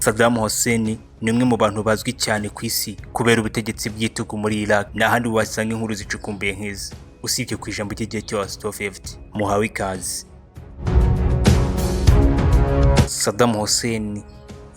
Saddam Hussein ni umwe mu bantu bazwi cyane ku isi kubera ubutegetsi bw'igitugu muri Iraq. Nta handi wasanga inkuru zicukumbuye nk'izi usibye ku Ijambo ry'igihe cyose 250. Muhawe ikaze. Saddam Hussein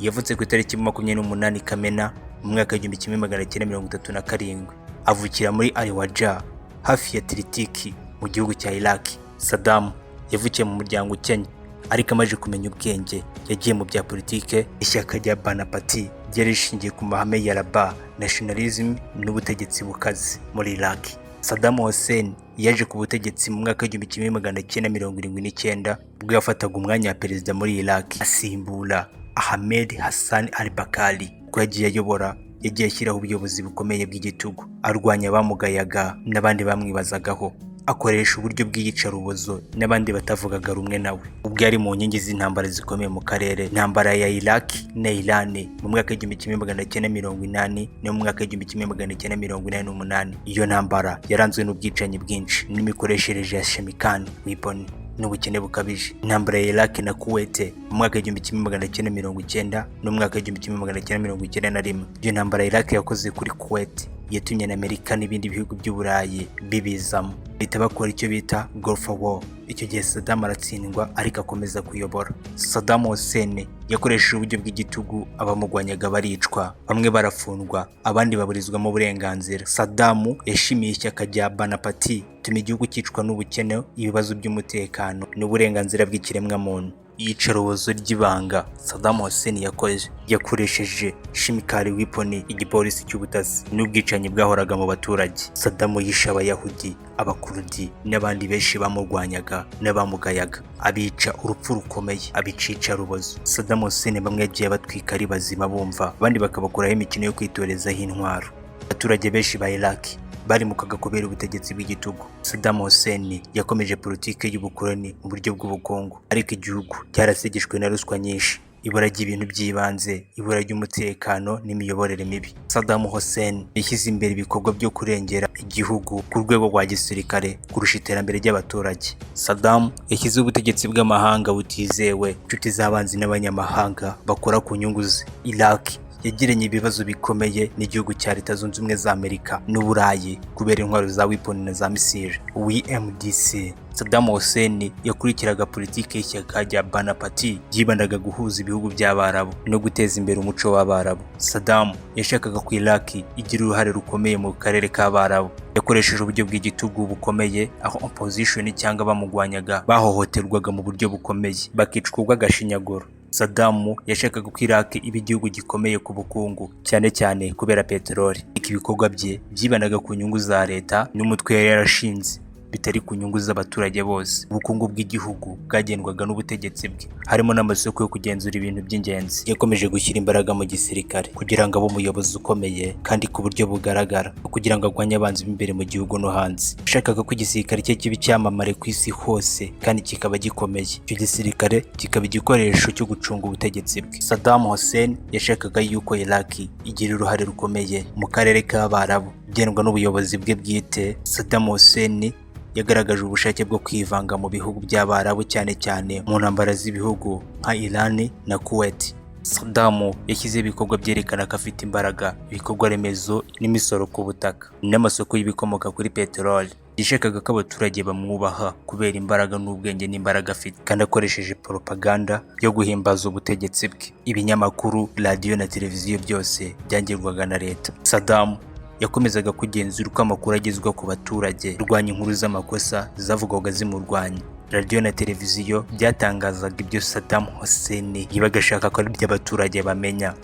yavutse ku itariki 28 Kamena mu mwaka w'1937, avukira muri Al-Waja, hafi ya Tikrit, mu gihugu cya Iraq. Saddam yavukiye mu muryango ukennye, ariko amaze kumenya ubwenge yagiye mu bya politike. Ishyaka rya Ba'ath Party ryari rishingiye ku mahame ya Arab nationalism n'ubutegetsi bukaze muri Iraq. Saddam Hussein yaje ku butegetsi mu mwaka w'1979, ubwo yafataga umwanya wa perezida muri Iraq asimbura Ahmed Hassan al-Bakri. Ubwo yagiye ayobora, yagiye ashyiraho ubuyobozi bukomeye bw'igitugu, arwanya abamugayaga n'abandi bamwibazagaho, akoresha uburyo bw'iyicarubozo n'abandi batavugaga rumwe nawe. Ubwo yari mu nkingi z'intambara zikomeye mu karere, intambara ya Iraq na Iran mu mwaka w'1980 no mu mwaka w'1988. Iyo ntambara yaranzwe n'ubwicanyi bwinshi n'imikoreshereze ya chemical weapon n'ubukene bukabije. Intambara ya Iraq na Kuwait mu mwaka w'1990 no mu mwaka w'1991. Iyo ntambara Iraq yakoze kuri Kuwait yatumye na Amerika n'ibindi bihugu by'Uburayi bibizamo, bahita bakora icyo bita Gulf War. Icyo gihe Saddam aratsindwa, ariko akomeza kuyobora. Saddam Hussein yakoresheje uburyo bw'igitugu, abamurwanyaga baricwa, bamwe barafungwa, abandi baburizwamo uburenganzira. Saddam yashimiye ishyaka rya Ba'ath Party, bituma igihugu cyicwa n'ubukene, ibibazo by'umutekano n'uburenganzira bw'ikiremwamuntu. Iyicarubozo ry'ibanga Saddam Hussein yakoze, yakoresheje chemical weapon, igipolisi cy'ubutasi n'ubwicanyi bwahoraga mu baturage. Saddam yishe Abayahudi, Abakurudi n'abandi benshi bamurwanyaga n'abamugayaga, abica urupfu rukomeye, abica iyicarubozo. Saddam Hussein bamwe yagiye abatwika ari bazima bumva, abandi bakabakuraho imikino yo kwitorezaho intwaro. Abaturage benshi ba Iraq bari mu kaga kubera ubutegetsi bw'igitugu. Saddam Hussein yakomeje politiki y'ubukoloni mu buryo bw'ubukungu, ariko igihugu cyarasegeshwe na ruswa nyinshi, ibura ry'ibintu by'ibanze, ibura ry'umutekano n'imiyoborere mibi. Saddam Hussein yashyize imbere ibikorwa byo kurengera igihugu ku rwego rwa gisirikare kurusha iterambere ry'abaturage. Saddam yashyizeho ubutegetsi bw'amahanga butizewe, inshuti z'abanzi n'abanyamahanga bakora ku nyungu ze. Iraq yagiranye ibibazo bikomeye n'igihugu cya Leta Zunze Ubumwe za Amerika n'Uburayi kubera intwaro za weapon na za missile WMDC. Saddam Hussein yakurikiraga politiki y'ishyaka rya Ba'ath Party ryibandaga guhuza ibihugu by'Abarabu no guteza imbere umuco w'Abarabu. Saddam yashakaga ko Iraq igira uruhare rukomeye mu karere k'Abarabu. Yakoresheje uburyo bw'igitugu bukomeye, aho opposition cyangwa bamurwanyaga bahohoterwaga mu buryo bukomeye, bakicwa urw'agashinyaguro. Saddam yashakaga ko Iraq iba igihugu gikomeye ku bukungu, cyane cyane kubera peteroli. Ariko ibikorwa bye byibandaga ku nyungu za leta n'umutwe yari yarashinze, bitari ku nyungu z'abaturage bose. Ubukungu bw'igihugu bwagendwaga n'ubutegetsi bwe, harimo n'amasoko yo kugenzura ibintu by'ingenzi. Yakomeje gushyira imbaraga mu gisirikare kugira ngo abe umuyobozi ukomeye kandi ku buryo bugaragara, kugira ngo arwanye abanzi b'imbere mu gihugu no hanze. Yashakaga ko igisirikare cye kiba icyamamare ku isi hose kandi kikaba gikomeye, icyo gisirikare kikaba igikoresho cyo gucunga ubutegetsi bwe. Saddam Hussein yashakaga yuko Iraq igira uruhare rukomeye mu karere k'Abarabu, igendwa n'ubuyobozi bwe bwite. Saddam Hussein yagaragaje ubushake bwo kwivanga mu bihugu by'Abarabu, cyane cyane mu ntambara z'ibihugu nka Iran na Kuwait. Saddam yashyizeho ibikorwa byerekana ko afite imbaraga, ibikorwa remezo n'imisoro ku butaka n'amasoko y'ibikomoka kuri peteroli. Yashakaga ko abaturage bamwubaha kubera imbaraga n'ubwenge n'imbaraga afite, kandi akoresheje propaganda yo guhimbaza ubutegetsi bwe. Ibinyamakuru, radiyo na televiziyo byose byagengwaga na leta. Saddam yakomezaga kugenzura uko amakuru agezwa ku baturage, arwanya inkuru z'amakosa zavugwaga zimurwanya. Radiyo na televiziyo byatangazaga ibyo Saddam Hussein yabaga ashaka ko ari byo abaturage bamenya.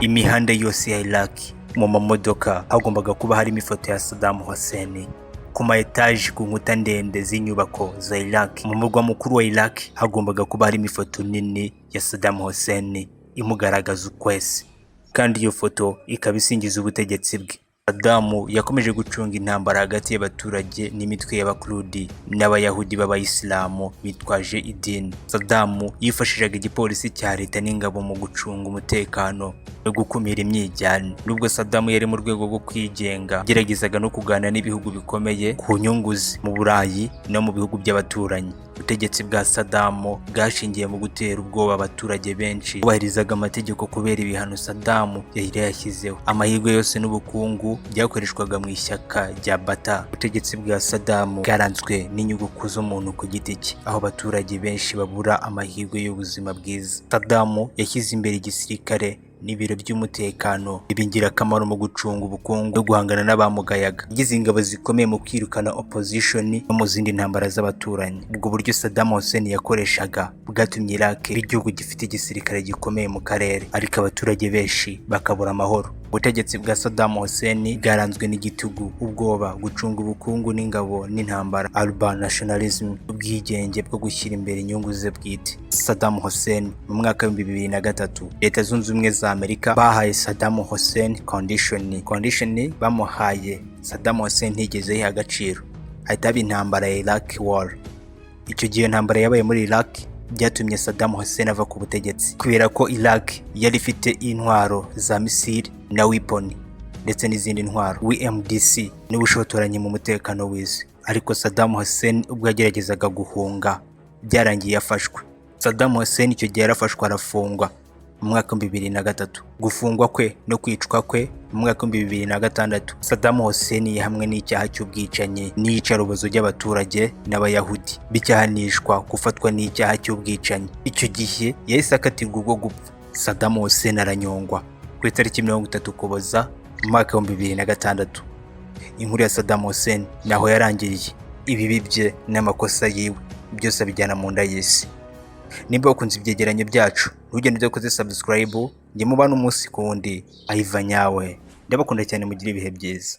Imihanda yose ya Iraq, mu mamodoka hagombaga kuba harimo ifoto ya Saddam Hussein. Ku ma etaje, ku nkuta ndende z'inyubako za Iraq, mu murwa mukuru wa Iraq, hagombaga kuba harimo ifoto nini ya Saddam Hussein imugaragaza ukwese, kandi iyo foto ikaba isingiza ubutegetsi bwe. Saddam yakomeje gucunga intambara hagati y'abaturage n'imitwe y'Abakurudi n'Abayahudi b'Abayisilamu bitwaje idini. Saddam yifashishaga igipolisi cya leta n'ingabo mu gucunga umutekano no gukumira imyiryane. Nubwo Saddam yari mu rwego rwo kwigenga, yageragezaga no kuganira n'ibihugu bikomeye ku nyungu ze mu Burayi no mu bihugu by'abaturanyi. Ubutegetsi bwa Saddam bwashingiye mu gutera ubwoba abaturage benshi bubahirizaga amategeko kubera ibihano Saddam yari yashyizeho. Amahirwe yose n'ubukungu byakoreshwaga mu ishyaka rya Baath. Ubutegetsi bwa Saddam bwaranzwe n'inyungu z'umuntu ku giti cye, aho abaturage benshi babura amahirwe y'ubuzima bwiza. Saddam yashyize imbere igisirikare n'ibiro by'umutekano biba ingirakamaro mu gucunga ubukungu no guhangana n'abamugayaga. Yagize ingabo zikomeye mu kwirukana opposition no mu zindi ntambara z'abaturanyi. Ubwo buryo Saddam Hussein yakoreshaga bwatumye Iraq iba igihugu gifite igisirikare gikomeye mu karere, ariko abaturage benshi bakabura amahoro. Ubutegetsi bwa Saddam Hussein bwaranzwe n'igitugu, ubwoba, gucunga ubukungu n'ingabo n'intambara, urban nationalism, ubwigenge bwo gushyira imbere inyungu ze bwite. Saddam Hussein mu mwaka wa 2003, Leta Zunze Ubumwe za Amerika bahaye Saddam Hussein condition. Condition bamuhaye Saddam Hussein ntigeze yiha agaciro, hahita haba intambara ya Iraq War. Icyo gihe intambara yabaye muri Iraq byatumye Saddam Hussein ava ku butegetsi, kubera ko Iraq yari ifite intwaro za missile na weapon ndetse n'izindi ntwaro, WMDC, n'ubushotoranyi mu mutekano w'isi. Ariko Saddam Hussein ubwo yageragezaga guhunga, byarangiye afashwe. Saddam Hussein icyo gihe yarafashwe, arafungwa mu mwaka wa 2003. Gufungwa kwe no kwicwa kwe mu mwaka wa 2006, Saddam Hussein yahamwe n'icyaha cy'ubwicanyi n'iyicarubozo ry'abaturage n'Abayahudi, bicyahanishwa gufatwa n'icyaha cy'ubwicanyi. Icyo gihe yahise akatirwa ubwo gupfa. Saddam Hussein aranyongwa ku itariki 30 Ukuboza mu mwaka wa 2006. Inkuru ya Saddam Hussein naho yarangiriye. Ibibi bye n'amakosa yiwe byose abijyana mu nda y'isi. Nimba wakunze ibyegeranyo byacu, ntugende udakoze subscribe. Njye muba n'umunsi ku wundi, Ayiva nyawe. Ndabakunda cyane, mugire ibihe byiza.